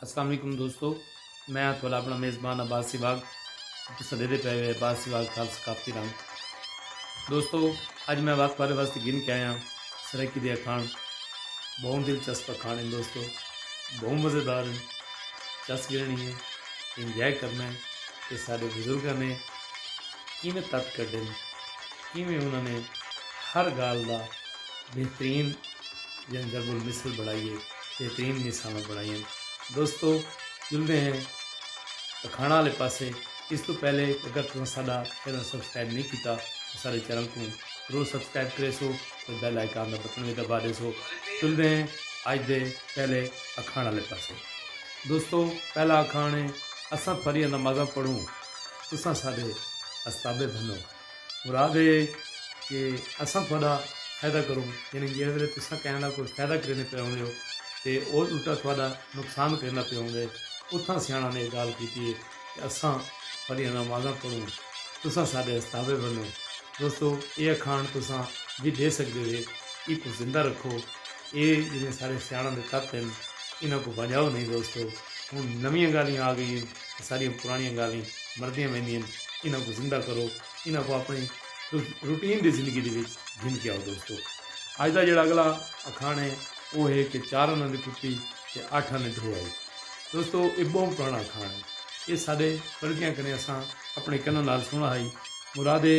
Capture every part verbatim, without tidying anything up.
السلام علیکم دوستو، میں ہاں تہاݙا اپݨا میزبان عباس سواگ۔ تساں ݙیہدے پئے وے عباس سواگ تھل ثقافتی رنگ۔ دوستو، اڄ میں وقت تہاݙے واسطے گھن کے آیا سرائیکی دے اکھاݨ۔ ٻہوں دلچسپ اکھاݨ ہن دوستو، ٻہوں مزیدار ہن۔ چس گھنݨی ہے، انجوائے کرݨا ہے کہ ساݙے بزرگاں نے کیویں تت کڈھن، کیویں انہاں نے ہر ڳالھ دا بہترین جن ضرب المثل بݨائیے، بہترین مثالاں بݨائین۔ دوستو، جلدے ہیں اکھاݨ والے پاسے۔ اس توں پہلے اگر تساں ساݙا چینل سبسکرائب نہیں کیتا تو ساݙے چینل کوں ضرور سبسکرائب کریسو تے بیل آئیکن دا بٹن وی دبا ݙیسو۔ جلدے ہیں اڄ دے پہلے اکھاݨ والے پاسے۔ دوستو، پہلا اکھاݨ ہے، اساں تہاݙیاں نمازاں پڑھوں، تساں ساݙے استابے بھنو۔ مراد ہے کہ اساں تہاݙا فائدہ کروں، یعنی جیڑھے ویلے تساں کہیں دا کوئی فائدہ کریندے پئے ہوندے ہو تے او الٹا تہاݙا نقصان کریندا پئے ہوندے، اتھاں سیاݨاں نے اے ڳالھ کیتی ہے کہ اساں تہاݙیاں نمازاں پڑھوں، تساں ساݙے استابے بنو۔ دوستو، اے اکھاݨ تساں وی ݙے سڳدے وے، ایکوں زندہ رکھو۔ اے جیڑھے ساݙے سیاݨاں دے تت ہن، انہاں کوں ونڄاؤ نہیں دوستو۔ ہݨ نویاں ڳالھیں آ ڳئین، ساݙیاں پراݨیاں ڳالھیں مردیاں ویندین، انہاں کوں زندہ کرو، انہاں کوں اپݨی روز-، روٹین دی زندگی دے وچ گھن کے آؤ دوستو۔ اڄ دا جیڑھا اڳلا اکھاݨ ہے، او ہے کہ چار آناں دی کتی تے اٹھ آنے دھروائی۔ دوستو، اے ٻہوں پراݨا اکھاݨ ہے۔ اے ساݙے بزرگاں کنے اساں اپݨے کناں نال سݨا ہئی۔ مراد اے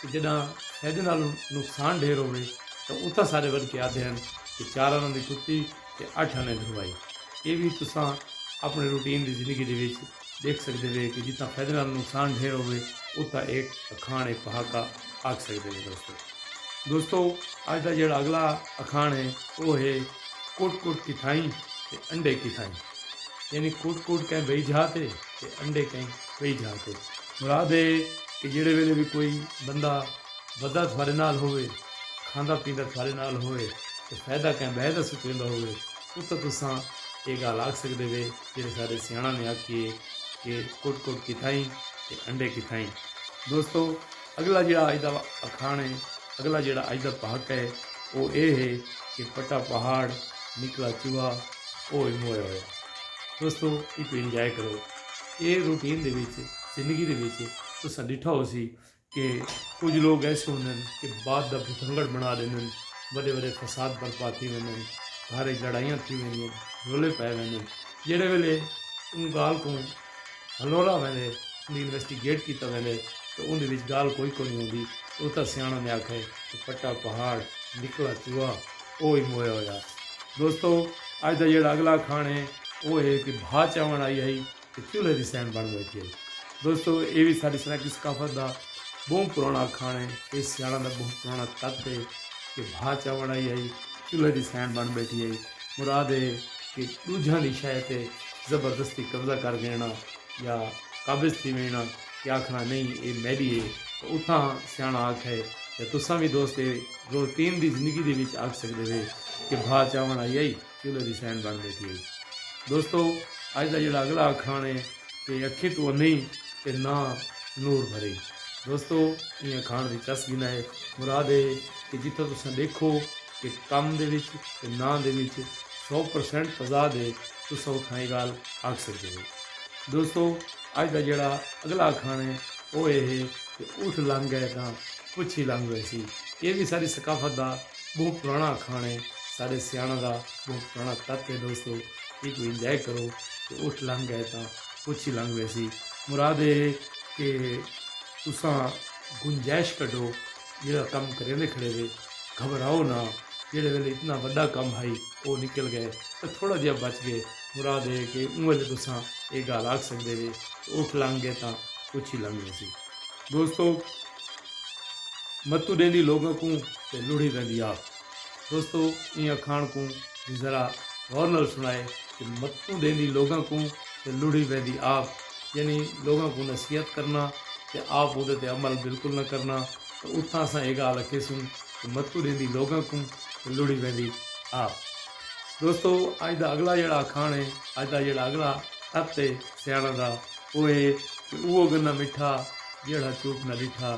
کہ جݙاں فائدے نالوں نقصان ڈھیر ہووے، تاں اتھاں ساݙے وݙکے آہدے ہن کہ چار آناں دی کتی تے اٹھ آنے دھروائی۔ اے وی تساں اپݨی روٹین دی زندگی دے وچ ݙیکھ سڳدے وے کہ جتھاں فائدے نال نقصان ڈھیر ہووے، اتھاں اے اکھاݨ، اے پہاکا آکھ سڳدے وے دوستو۔ دوستو، اڄ دا جیڑھا اڳلا اکھاݨ ہے، او ہے کٹ کٹ کتھائیں تے انڈے کتھائیں۔ یعنی کٹ کٹ کہیں ٻئی جھا تے تے انڈے کہیں ٻئی جھا تے۔ مراد ہے کہ جیڑھے ویلے وی کوئی بندہ ودھا تہاݙے نال ہووے، کھاندا پیندا تہاݙے نال ہووے تے فائدہ کہیں ٻئے دا ستیندا ہووے، اتھاں تساں اے ڳالھ آکھ سڳدے وے، جیڑھے ساݙے سیاݨاں نے آکھی ہے کہ کٹ کٹ کتھائیں تے انڈے کتھائیں۔ دوستو، اڳلا جیڑھا اڄ دا اکھاݨ ہے، اڳلا جیڑھا اڄ دا پہاکا ہے، او اے ہے کہ پٹا پہاڑ، نکلا چوہا، او ہی مویا ہویا۔ دوستو، ایکوں انجوائے کرو۔ اے روٹین دے وچ، زندگی دے وچ تساں ݙٹھا ہوسی کہ کجھ لوگ ایسے ہوندن کہ بات دا بھتنگڑ بݨا ݙیندن، وݙے وݙے فساد برپا تھی ویندن، گھر وچ لڑائیاں تھی ویندین، رولے پئے ویندن۔ جیڑھے ویلے اوں ڳالھ کوں ہلورا ویندے، اوں انویسٹیگیٹ کیتا ویندے، تے اوندے وچ ڳالھ کوئی کونی ہوندی۔ اتھاں سیاݨاں نے آکھے کہ پٹا پہاڑ، نکلا چوہا، او ہی مویا ہویا۔ دوستو، اڄ دا جیڑھا اڳلا اکھاݨ ہے، او ہے کہ بھا چاوݨ آئی ہئی تے چولھے دی سئیݨ بݨ ٻیٹھی ہئی۔ دوستو، اے وی ساݙی سرائیکی ثقافت دا ٻہوں پراݨا اکھاݨ ہے، اے سیاݨاں دا ٻہوں پراݨا تت ہے کہ بھا چاوݨ آئی ہئی، چولھے دی سئیݨ بݨ ٻیٹھی ہئی۔ مراد ہے کہ ݙوجھاں دی شئے تے زبردستی قبضہ کر گھنݨا یا قابض تھی ویݨا، کہ آکھݨا نہیں، اے میݙی ہے۔ تاں اتھاں سیاݨا آکھے، یا تساں وی دوست اے روٹین دی زندگی دے وچ آکھ سڳدے وے کہ بھا چاوݨ آئی ہئی، چولھے دی سئیݨ بݨ ٻیٹھی ہئی۔ دوستو، اڄ دا جیڑھا اڳلا اکھاݨ ہے کہ اکھیں توں اندھیں تے نہ نور بھریں۔ دوستو، ایں اکھاݨ دی چس گھن آئے۔ مراد ہے کہ جتھاں تساں ݙیکھو کہ کم دے وچ تے نہ دے وچ سو پرسینٹ تضاد ہے، تساں اتھاں اے ڳالھ آکھ سڳدے ہو۔ دوستو، اڄ دا جیڑھا اڳلا اکھاݨ ہے، او اے ہے کہ اٹھ لنگھ ڳئے تاں پچھی لنگھ ویسی۔ اے وی ساݙی ثقافت دا ٻہوں پراݨا اکھاݨ ہے، ساݙے سیاݨاں دا ٻہوں پراݨا تت ہے۔ دوستو، ایکوں انجوائے کرو کہ اٹھ لنگھ ڳئے تاں پچھی لنگھ ویسی۔ مراد اے ہے کہ تساں گنجائش کڈھو، جیڑھا کم کریندے کھڑے وے، گھبراؤ نہ، جیڑھے ویلے اتنا وݙا کم ہئی، او نکل ڳئے، تاں تھوڑا جیہا بچ ڳئے۔ مراد اے کہ اوں ویلے تساں اے ڳالھ آکھ سڳدے وے کہ اٹھ لنگھ ڳئے تاں پچھی لنگھ ویسی۔ دوستو، متو ݙیندی لوگاں کوں تے لڑھی ویندی آپ۔ دوستو، ایں اکھاݨ کوں ذرا غور نال سݨائے کہ متو ݙیندی لوگاں کوں تے لڑھی ویندی آپ، یعنی لوگاں کوں نصیحت کرݨا تے آپ اوندے تے عمل بالکل نہ کرݨا۔ تاں اتھاں اساں اے ڳالھ آکھیسوں کہ متو ݙیندی لوگاں کوں تے لڑھی ویندی آپ۔ دوستو، اڄ دا اڳلا جیڑھا اکھاݨ ہے، اڄ دا جیڑھا اڳلا تت ہے سیاݨاں دا، او ہے کہ اوہو گنہ مٹھا جیڑھا چوک نہ ݙٹھا۔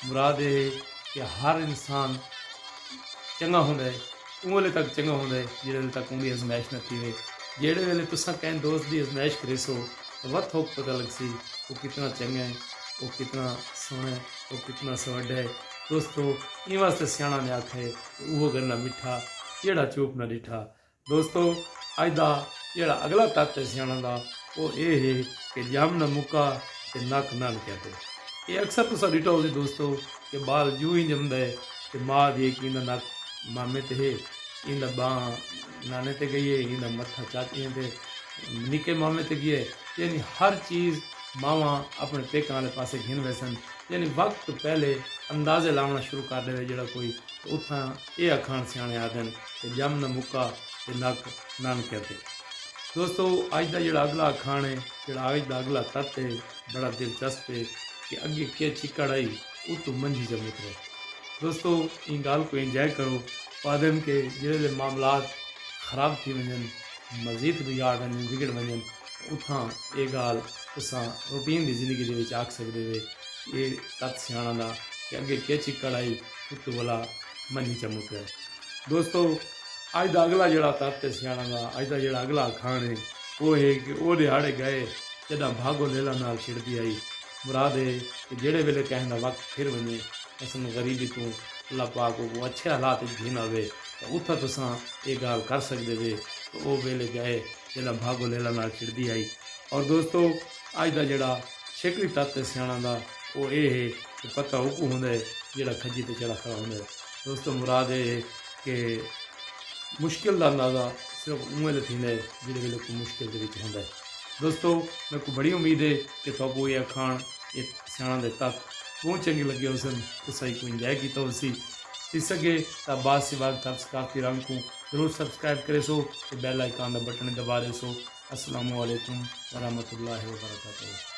مراد اے ہے کہ ہر انسان چنڳا ہوندا ہے، اوں ویلے تک چنڳا ہوندا ہے جیڑھے ویلے تک اوندی آزمائش نہ تھیوے۔ جیڑھے ویلے تساں کہیں دوست دی ازمائش کریسو، تاں وت ہوک پتہ لگسی، او کتنا چنگا ہے، او کتنا سوہݨا ہے، او کتنا سوڈھا ہے۔ دوستو، ایں واسطے سیاݨاں نے آکھا ہے کہ اوہو گنہ مٹھا، جیڑھا چوپ نہ ݙٹھا۔ دوستو، اڄ دا جیڑھا اڳلا تت ہے سیاݨاں دا، او اے ہے کہ ڄم نہ مکا تے نک نانکیاں تے۔ اے اکثر تساں ݙٹھا ہوسی دوستو کہ ٻال ڄوں ہی ڄمدا ہے تے ماء دی ہک ایندا نک مامے تے ہے، ایندا ٻانہہ نانے تے ڳئی ہے، ایندا متھا چاچیاں تے نکے مامے تے ڳیا ہے۔ یعنی ہر چیز ماواں اپݨے پیکاں آلے پاسے گھن ویسن۔ یعنی وقت توں پہلے اندازے لاوݨا شروع کر ݙیوے جیڑھا کوئی، تاں اتھاں اے اکھاݨ سیاݨے آہدن کہ ڄم نہ مکا تے نک نانکیاں تے۔ دوستو، اڄ دا جیڑھا اڳلا اکھاݨ ہے، جیڑھا اڄ دا اڳلا تت ہے، بڑا دلچسپ ہے کہ اڳے کے چکڑ آئی، اتوں منجھی چا مترے۔ دوستو، ایں ڳالھ کوں انجوائے کرو۔ آہدن کہ جیڑھے ویلے معاملات خراب تھی ونڄن، مزید بگاڑ ونڄن، بگڑ ونڄن، اتھاں اے ڳالھ تساں روٹین دی زندگی دے وچ آکھ سڳدے وے۔ اے تت سیاݨاں دا کہ اڳے کے چکڑ آئی، اتوں ولا منجھی چا مترے۔ دوستو، اڄ دا اڳلا جیڑھا تت ہے سیاݨاں دا، اڄ دا جیڑھا اڳلا اکھاݨ ہے، او ہے کہ او ݙیہاڑے ڳئے جݙاں بھاڳو لیلا نال چھڑدی آئی۔ مراد ہے کہ جیڑھے ویلے کہیں دا وقت پھر ونڄے، مثلاً غریبی توں اللہ پاک اوکوں اچھے حالات وچ گھن آوے، تاں اتھاں تساں اے ڳالھ کر سڳدے وے کہ او ویلے ڳئے جݙاں بھاڳو لیلا نال چھڑدی آئی۔ اور دوستو، اڄ دا جیڑھا چھیکڑی تت ہے سیاݨاں دا، او اے ہے کہ پتہ اوکوں ہوندا ہے جیڑھا کھجی تے چڑھا کھڑا ہوندا ہے۔ دوستو، مراد اے ہے کہ مشکل دا اندازہ صرف اوں ویلے تھیندا ہے جیڑھے ویلے کوئی مشکل دے وچ ہوندا ہے۔ دوستو، میکوں بڑی امید ہے کہ تہاکوں اے اکھاݨ، اے سیاݨاں دے تت ٻہوں چنڳے لڳے ہوسن، تساں ایکوں انجوائے کیتا ہوسی۔ تھی سڳے تاں عباس سواگ تھر ثقافتی رنگ کوں ضرور سبسکرائب کریسو تے بیل آئیکن دا بٹن دبا ݙیسو۔ السلام علیکم ورحمۃ اللہ وبرکاتہ۔